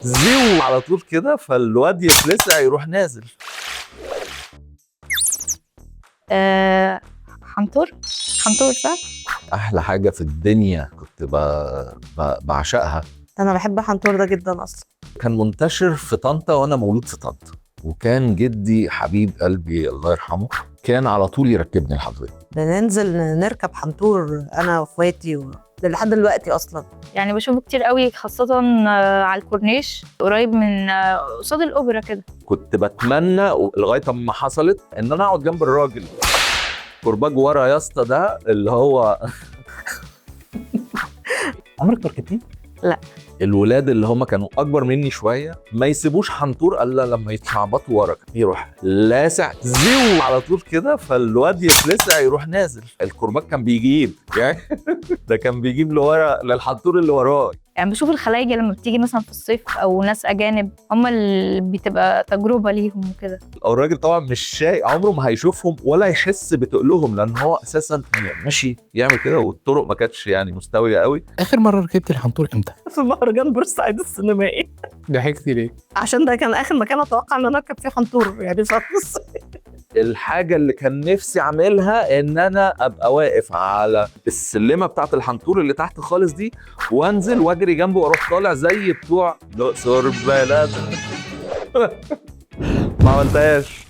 زيو على طول كده، فالواد يتلسع يروح نازل. آه، حنطور. حنطور صح؟ احلى حاجة في الدنيا كنت بعشقها. انا بحب حنطور ده جدا اصلا. كان منتشر في طنطا وانا مولود في طنطا، وكان جدي حبيب قلبي الله يرحمه كان على طول يركبني الحضرية. بننزل نركب حنطور انا واخواتي لحد دلوقتي اصلا. يعني بشوفه كتير قوي، خاصة على الكورنيش قريب من قصاد الأوبرا كده. كنت بتمنى لغاية اما حصلت ان انا اقعد جنب الراجل كرباج ورا يا اسطى، ده اللي هو عمرك ما ركبتيه؟ لا. الولاد اللي هم كانوا اكبر مني شوية ما يسيبوش حنطور الا لما يتشعبطوا ورا، يروح لاسع زيو على طول كده، فالواد يتلسع يروح نازل. الكرباج كان بيجيب يعني ده كان بيجيب لورا للحنطور اللي وراه. يعني بشوف الخلايجة لما بتيجي مثلا في الصيف أو ناس أجانب، هم اللي بتبقى تجربة ليهم وكده. الراجل طبعا مش شايف، عمره ما هيشوفهم ولا يحس بتقلهم، لان هو اساسا ماشي يعمل كده، والطرق ما كانتش يعني مستوية قوي. اخر مرة ركبت الحنطور امتى؟ في مهرجان بورسعيد السينمائي. ضحكتي ليه؟ عشان ده كان اخر مكان اتوقع ان انا اركب فيه حنطور يعني خالص. الحاجة اللي كان نفسي اعملها ان انا ابقى واقف على السلمه بتاعه الحنطور اللي تحت خالص دي، وانزل واجري جنبه واروح طالع زي بتوع الاقصر بلد. ما عملتهاش.